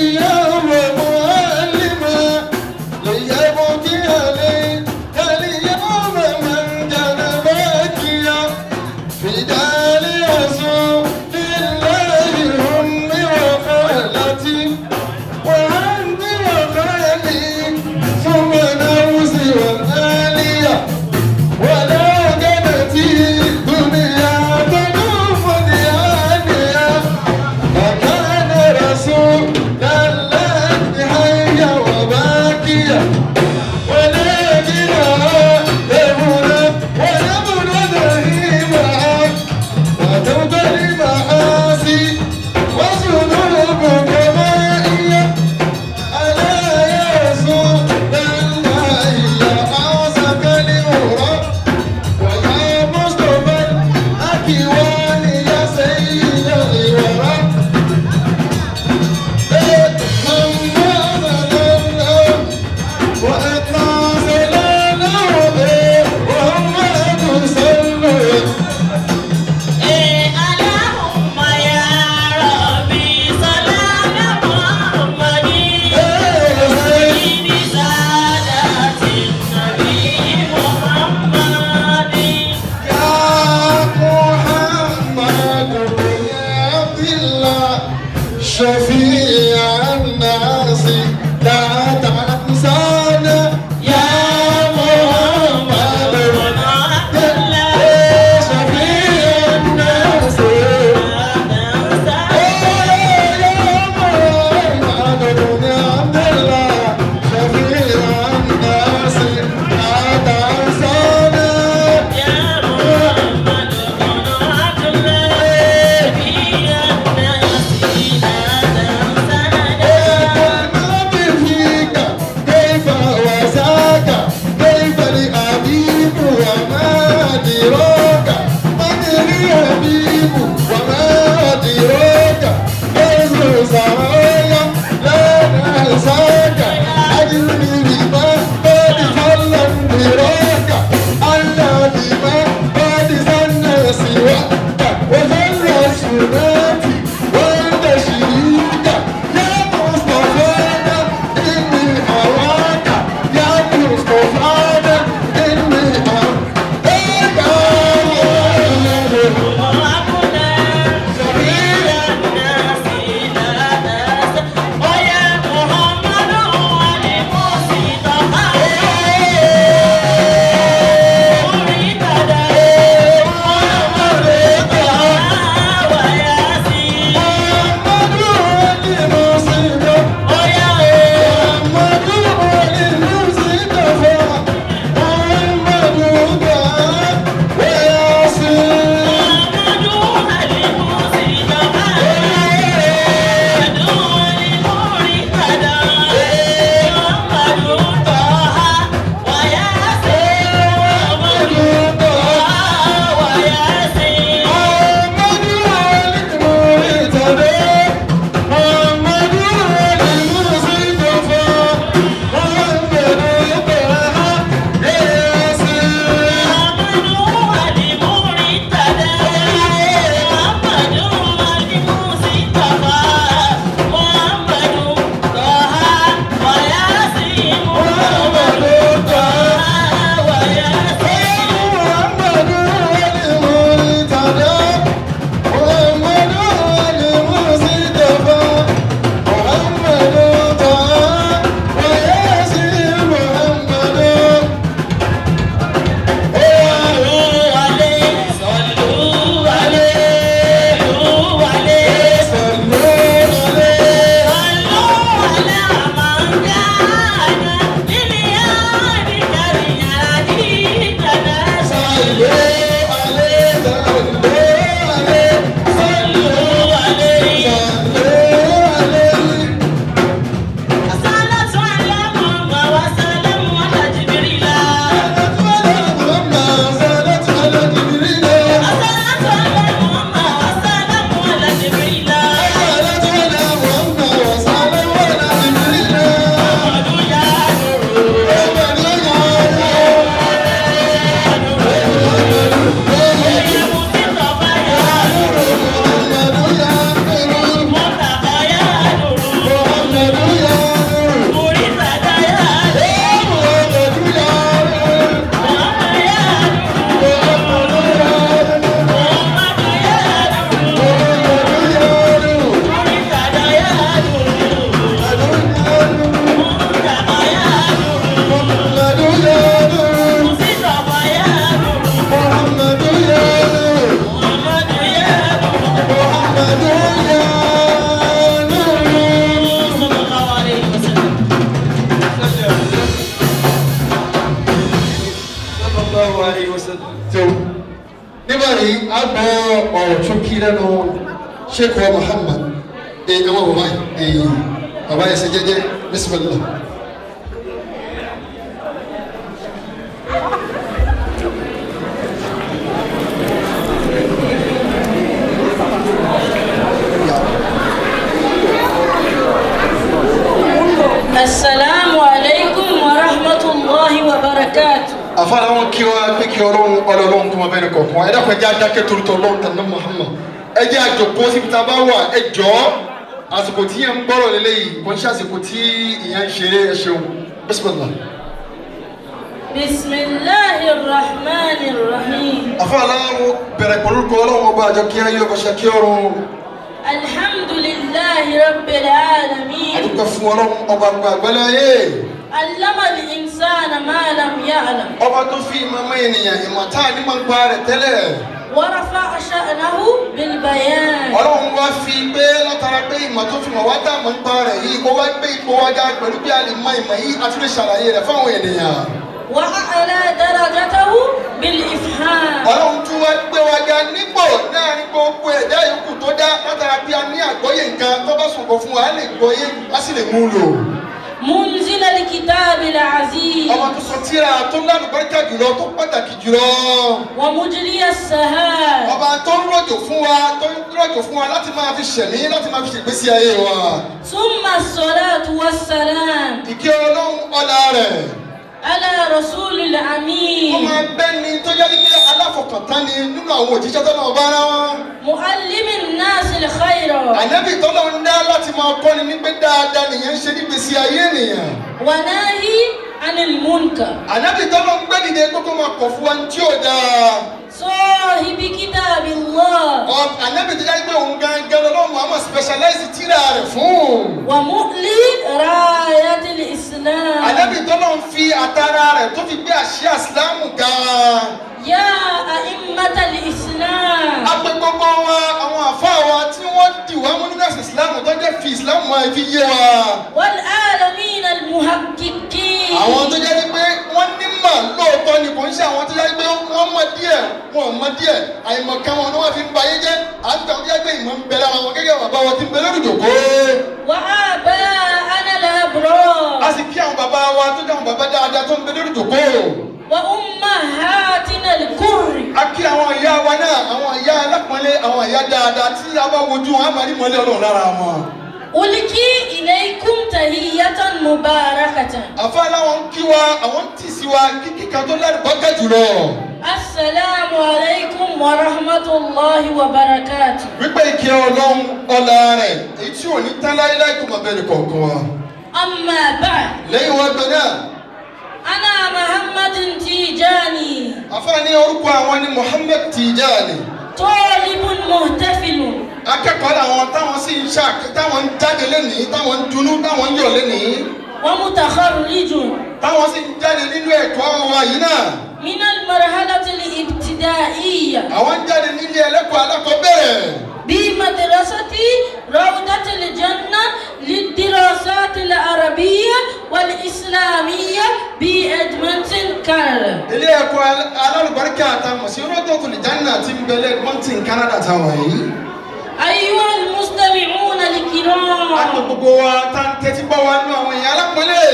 هاديا ومعلما، ليبكي عليك اليوم من كان باكيا. فداء لرسول الله أمي وخالتي وعمي وخالي، ثم نفسي وأهلي، ولو كانت الدنيا تدوم ديانيا، لكان رسول الله. A gbọ́ ọ̀rọ̀ tó kí lẹ́nu Sheikh wa Muhammad. Ẹ ẹ wọ́n bàbá yìí, bàbá yẹn ṣe jẹ́jẹ́. Bismillah. السلام عليكم ورحمة الله وبركاته. Afárá wọn kí wa pé kí Ọlọ́run, Ọlọ́run kó máa bẹ́ẹ̀ kọ̀ọ̀kan. Ẹ dákun, ẹ jẹ́ adákẹ́ torítọ́ Ọlọ́run tàbí Muhammad. Ẹ jẹ́ àjòkó síbi tá a bá wà. Ẹ jọ́, àsìkò tí yẹn ń gbọ́rọ̀ lélẹ́yìí kò ń ṣe àsìkò tí ìyẹn ń ṣeré. Ẹ ṣeun, bismillah. بسم الله الرحمن الرحيم. Afárá wọn bẹ̀rẹ̀ pẹ̀lú orúkọ Ọlọ́run ọba àjọ kí ayé ọba ṣe kí ọ̀run. الحمد لله رب العالمين. Àdúgbò fún Ọlọ́run ọba àgbàgbẹ́lẹ́ ayé. علم الإنسان ما لم يعلم. Ọba tó fi ìmọ̀ mọ́ ènìyàn, ìmọ̀ tá a ní máa ń pa rẹ̀ tẹ́lẹ̀. ورفع شأنه بالبيان. Ọlọ́run wá fi pé látara pé ìmọ̀ tó fi mọ̀ wá tá a mọ̀ ń pa rẹ̀ yìí, ó wá gbé ipò wá ga pẹ̀lú bí a lè mọ ìmọ̀ yìí àti lè ṣàlàyé rẹ̀ fáwọn ènìyàn. وأعلى درجته بالإفهام. Ọlọ́run tún wá gbé wa ga nípò láàrin gbogbo ẹ̀dá yòókù tó dá látara bí a ní àgbọ́yé nǹkan tó bá sọ̀kọ̀ fún wa, á lè gbọ́yé, á sì lè mú un lò. منزل الكتاب العزيز. Ọba tó sọ tírà tó lálùbáríkà jùlọ, tó pàtàkì jùlọ. ومجري السحاب. Ọba tó ń rọ̀jò fún wa, tó ń rọ̀jò fún wa láti máa fi ṣẹ̀mí, láti máa fi ṣègbésí ayé wa. ثم الصلاة والسلام Ìkẹ́ Ọlọ́run, ọlá rẹ̀ على رسول ó الأمين. máa bẹ́ni tó yẹ wípé aláfọkàntán ni nínú àwọn òjíṣẹ́ tó náà bá rán wọn. معلم الناس الخير. Ànábì tọ́lọ́ ń dá láti máa kọ́ni ní pé dáadáa nìyẹn ń ṣe nígbèsí ayé ènìyàn. وناهي عن المنكر. Ànábì tọ́lọ́ ń gbé dìde kókó máa kọ̀ fún wa ní tí ò dáa. صاحب كتاب الله. Ànábì tó yẹ pé òun gangan lọ́wọ́ Muhammad specialize tírà rẹ̀ fún. ومؤلي راية الإسلام. Ànábì tọ́lọ́ ń fi àtàrà rẹ̀ tó fi gbé àsíá Ìsìlámù ga. يا أئمة الإسلام. A pe gbogbo wa, àwọn àfáà wa tí wọ́n dì wá mú nínú ẹ̀sìn Ìsìlámù, tó jẹ́ fi Ìsìlámù máa fi yé wa. والعالمين المحققين. Àwọn tó jẹ́ pé wọ́n nímọ̀ lóòótọ́ ni, kò ń ṣe àwọn tó jẹ́ pé wọ́n mọ̀ díẹ̀, wọn ò mọ̀ díẹ̀, àìmọ̀kan wọn ni wọ́n fi ń ba ayé jẹ́. À ń tàn tó jẹ́ pé ìmọ̀ ń bẹ lára wọn gẹ́gẹ́ bàbá wọn ti ń bẹ lórí ìjòkó. وآباءنا الأبرار. A sì kí àwọn bàbá wa tó jẹ́ àwọn bàbá dáadáa tó ń bẹ lórí ìjòkó. وأمهاتنا الكر. A kí àwọn ìyá wa náà, àwọn ìyá alápọ̀nlé, àwọn ìyá dáadáa tí a bá wojú wọn á máa rí mọ́lẹ̀ Ọlọ́run lára wọn. ألقي إليكم تحية مباركة. Àfa láwọn ń kí wa, àwọn ń tì sí wa kíkí kan tó lárúbákà jùlọ. السلام عليكم ورحمة الله وبركاته. Wípé ìkẹ́ Ọlọ́run, ọlá rẹ̀ èyí tí ò ní tán láéláé kó máa bẹ́ẹ̀ kọ̀ọ̀kan wa. أما بعد. Lẹ́yìn wá gbẹ náà. أنا محمد تيجاني. Àfa ní orúkọ àwọn ni Muhammad Tijani. طالب محتفل. Akẹ́kọ̀ọ́ làwọn, táwọn sì ń ṣá, táwọn ń jáde lénìí, táwọn ń dunú, táwọn ń yọ̀ lénìí. ومتخرج. Táwọn sì ń jáde nínú ẹ̀kọ́ wa yìí náà. من المرحلة الابتدائية. Àwọn ń jáde nílé ẹlẹ́kọ̀ọ́ alákọ̀ọ́bẹ̀rẹ̀. بمدرسة روضة الجنة للدراسات العربية والإسلامية بإدمنتون كندا. Ilé ẹ̀kọ́ alálùbáríkà àtàwọn sí Rọ́dọ̀tún Ìjánà tí ń bẹ Edmonton, Canada táwọn yìí. أيها المستمعون A pè الكرام. gbogbo wa tá ń tẹ́tí bọ́ wa nínú àwọn èèyàn alápọ̀nlé.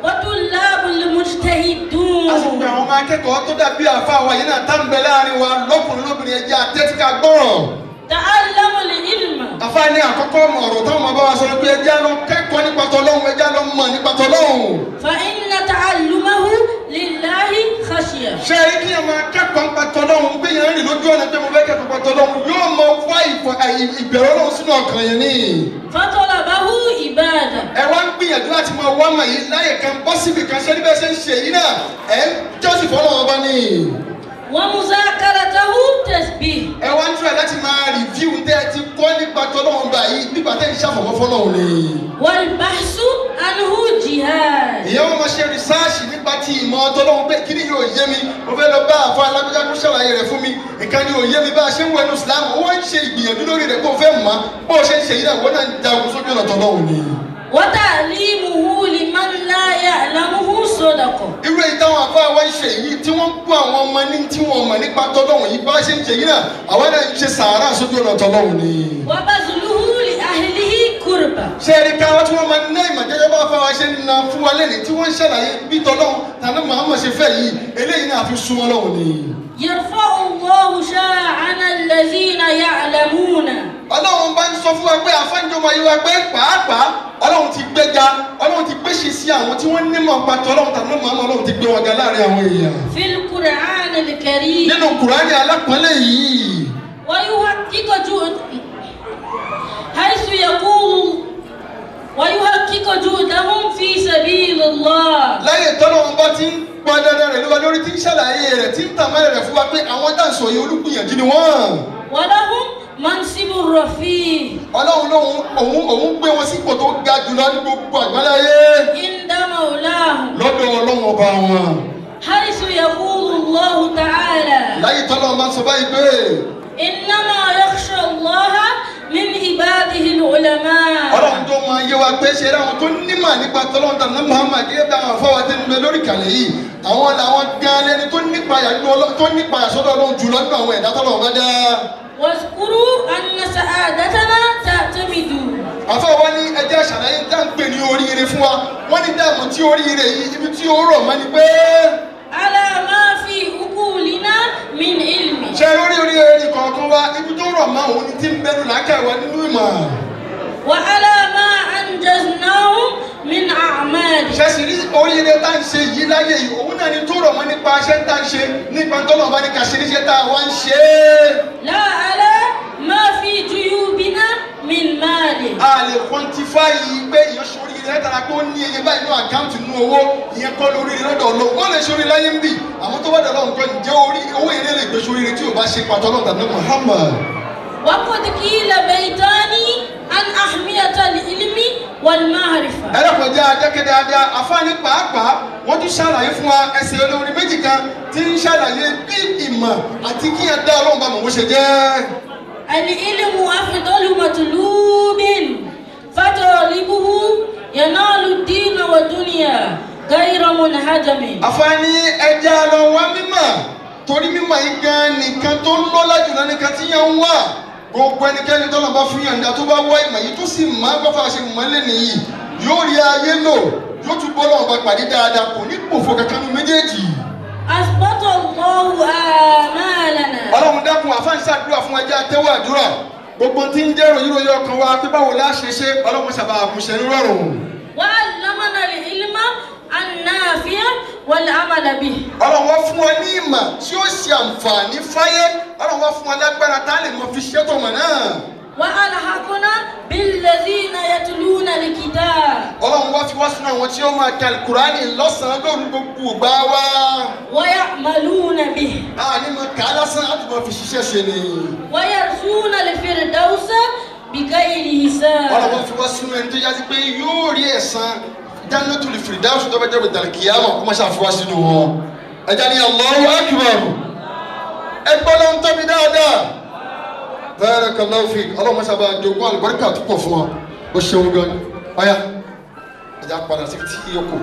وطلاب A sì المجتهدون. pé àwọn ọmọ akẹ́kọ̀ọ́ tó dàbí àfa wa yìí náà tá ń bẹ láàrin wa lọ́kùnrin lóbìnrin, ẹjẹ́ àtẹ́tí ká gbọ́rọ̀. تعلموا العلم. Àfa ní àkọ́kọ́ ọ̀rọ̀ táwọn ọmọ bá wa sọ pé ẹjẹ́ lọ kẹ́kọ̀ọ́ nípa tọlọ́hun, ẹjẹ́ lọ mọ̀ nípa tọlọ́hun. فإن تعلمه لله خشية. Ṣé ẹ kí ẹ máa kẹ́kọ̀ọ́ nípa tọlọ́hun, pé yẹn ń rìn lójú ọ̀nà pé mo fẹ́ kẹ́kọ̀ọ́ nípa tọlọ́hun, yóò mọ wá ìbẹ̀rù Ọlọ́run sínú ọkàn yẹn ní. فطلبه عبادة. Ẹ wá ń gbìyànjú láti máa wá mọ̀ yìí láyè kan bọ́ síbi kan, ṣé níbẹ̀ ṣe ń ṣe yìí náà ẹ̀ ń jọ́sìn fọlọ́run ọba ní. ومذاكرته تسبيح. Ẹ wá ń tura láti máa review tẹ́ ẹ ti kọ́ nípa tọlọ́hun báyìí nígbà tẹ́ ń ṣàfọ̀mọ́ fọlọ́hun ni. والبحث عنه جهاد. Ìyẹn wọn máa ṣe rìsáàṣì nípa ti ìmọ̀ tọlọ́hun pé kí ni yóò yé mi, mo fẹ́ lọ bá àfa alágbèjà kó ṣàlàyé rẹ̀ fún mi, nǹkan ni ò yé mi bá a ṣe ń wẹnu Islam. Ó wá ń ṣe ìgbìyànjú lórí rẹ̀ kó o fẹ́ mọ̀ bó o ṣe ń ṣe yìí náà, wọ́n náà ń jagun sójú ọ̀nà tọlọ́hun ni. وتعليمه لمن لا يعلمه صدقة. Irú èyí táwọn àfa wa ń ṣe yìí tí wọ́n ń kó àwọn ọmọ ní tí wọ́n mọ̀ nípa tọ́lọ́hún yìí bá ṣe ń ṣe yìí náà, àwọn náà ń ṣe sàárà sójú ọ̀nà tọ́lọ́hún ni. وبذله لأهله قربة. Ṣé ẹni káwá tí wọ́n máa ń ná ìmọ̀ gẹ́gẹ́ bá fáwa ṣe ń na fún wa lẹ́ni tí wọ́n ń ṣàlàyé bí tọ́lọ́hún tàbí Muhammad ṣe fẹ́ yìí, eléyìí náà fi súnmọ́ lọ́hùn ni. يرفع الله شأن الذين يعلمون. Ọlọ́run bá ń sọ fún wa pé àfáǹjọmọ yìí wa pé pàápàá Ọlọ́run ti gbéga, Ọlọ́run ti gbéṣe sí àwọn tí wọ́n nímọ̀ pa tọ́lọ́run tàbí Muhammad, Ọlọ́run ti gbé wọn ga láàrin àwọn èèyàn. في القرآن الكريم. Nínú Kùránì alápọ̀nlé yìí. ويحقق جهد حيث يقول ويحقق جهدهم في سبيل الله. Láyé tọ́lọ́run bá ti ń pa dandan rẹ̀ lóba lórí, tí ń ṣàlàyé rẹ̀, tí ń tàmálẹ̀ rẹ̀ fún wa pé àwọn dáǹsọ̀ yìí, olùgbìyànjú ni wọ́n. ولهم منصب رفيع. Ọlọ́run lóhun òun gbé wọn sípò tó ga jùlọ ní gbogbo àgbáláyé. عند مولاهم. Lọ́dọ̀ Ọlọ́run ọba wọn. حيث يقول الله تعالى: Láyé tọ́lọ́run bá sọ báyìí pé: إنما يخشى الله من عباده العلماء. Ọlọ́run tó máa yé wa pé ṣe àwọn tó nímọ̀ nípa tọ́lọ́run tàbí Muhammad, gẹ́gẹ́ bí àwọn afọwọ́ tí ń bẹ lórí ìkàlẹ̀ yìí, àwọn làwọn gan lẹni tó nípa sọ́dọ̀ Ọlọ́run jùlọ nínú àwọn ẹ̀dá tọ́lọ́run bá dá. واذكروا أن سعادتنا تعتمد Àfọwọ́ ní ẹjẹ́ àṣàlàyé tá ń pè ní oríire fún wa. Wọ́n ní dáàmú tí oríire yìí, ibi tí ó rọ̀ mọ́ ni pé على ما في عقولنا من علم. Ṣe lórí oríire kọ̀ọ̀kan wa, ibi tó rọ̀ mọ́ òun ni tí ń bẹnu làákàyè wa nínú ìmọ̀. وعلى ما أنجزناه من أعمال. Ṣe sì rí oríire tá ń ṣe yìí láyé yìí, òun náà ni tó rọ̀ mọ́ nípa iṣẹ́ tá ń ṣe, nípa tọ́lọ̀ bá ní ká ṣe níṣẹ́ tá a wá ń ṣe é. لا على ما في جيوبنا من مال. A lè quantify pé èèyàn ṣoríire látara pé ó ní iye báyìí nínú account, nínú owó. Ìyẹn kọ́ lóríire lọ́dọ̀ Ọlọ́run. Ó lè ṣoríire láyé ń bì, àmọ́ tó bá dọ̀ Ọlọ́run kọ́, ǹjẹ́ orí owó èrè lè gbé ṣoríire tí ò bá ṣe pàtó Ọlọ́run tàbí Muhammad? وقد قيل بيتان عن أهمية العلم والمعرفة. Ẹlẹ́kọ̀ọ́jà adákẹ́ dáadáa. Àfáàní pàápàá wọ́n tún ṣàlàyé fún wa ẹsẹ̀ olórin méjì kan tí ń ṣàlàyé bí ìmọ̀ àti kí ẹ dá Ọlọ́run bá mọ̀ bó ṣe jẹ́. العلم أفضل مطلوب، فطالبه ينال الدين والدنيا غير منهدم. Àfáàní ẹja lọ wá mímọ̀, torí mímọ̀ yìí gan nìkan tó ń lọ́lá jùlọ nìkan tí yẹn ń wà. Gbogbo ẹnikẹ́ni tó lọ́n bá fún yànda, tó bá wá ìmọ̀ yìí, tó sì máa bá fà ṣe mọ́ lé nìyí, yóò rí ayé lò, yóò tún bọ́ lọ́wọ́ bá pàdé dáadáa, kò ní pòfo kankan nu méjèèjì. أثبت الله آمالنا. Ọlọ́run dákun, àfáà ń ṣàdúrà fún ẹjẹ́ àtẹ́wọ́ àdúrà. Gbogbo tí ń jẹ́ ròyìnròyìn ròyìn ọkàn wa pé báwo la ṣe ṣe, Ọlọ́run sábà àmúṣe nírọ̀rùn. وعلمنا العلم النافع والعمل به. Ọlọ́run wá fún wa ní ìmọ̀ tí ó ṣe àǹfààní fáyé. Ọlọ́run wá fún wa lágbára tá a lè mọ fi ṣètò mọ̀ náà. وألحقنا بالذين يتلون الكتاب. Ọlọ́run wá fi wá sínú àwọn tí ó máa ka Kùránì lọ́sàn-án lóru gbogbo ìgbà wa. ويعملون به. A ní mọ kà á lásán, á tún mọ fi ṣiṣẹ́ ṣe ni. ويرثون الفردوس بغير حساب. Ọlọ́run fi wá sínú ẹni tó yá sí pé yóò rí ẹ̀san Jannatul Firdaus tó bá jẹ́ ìdàlùkìyàmọ̀, kó má ṣàfi wá sínú wọn. Ẹja ní Allahu Akbar. Ẹgbọ́n ló ń tóbi dáadáa. Barakallahu fik. Ọlọ́run má sábà jogún àlùbáríkà tó pọ̀ fún wa. Ó ṣeun gan ni. Ọ̀yá, ẹja padà sí tí yóò kù.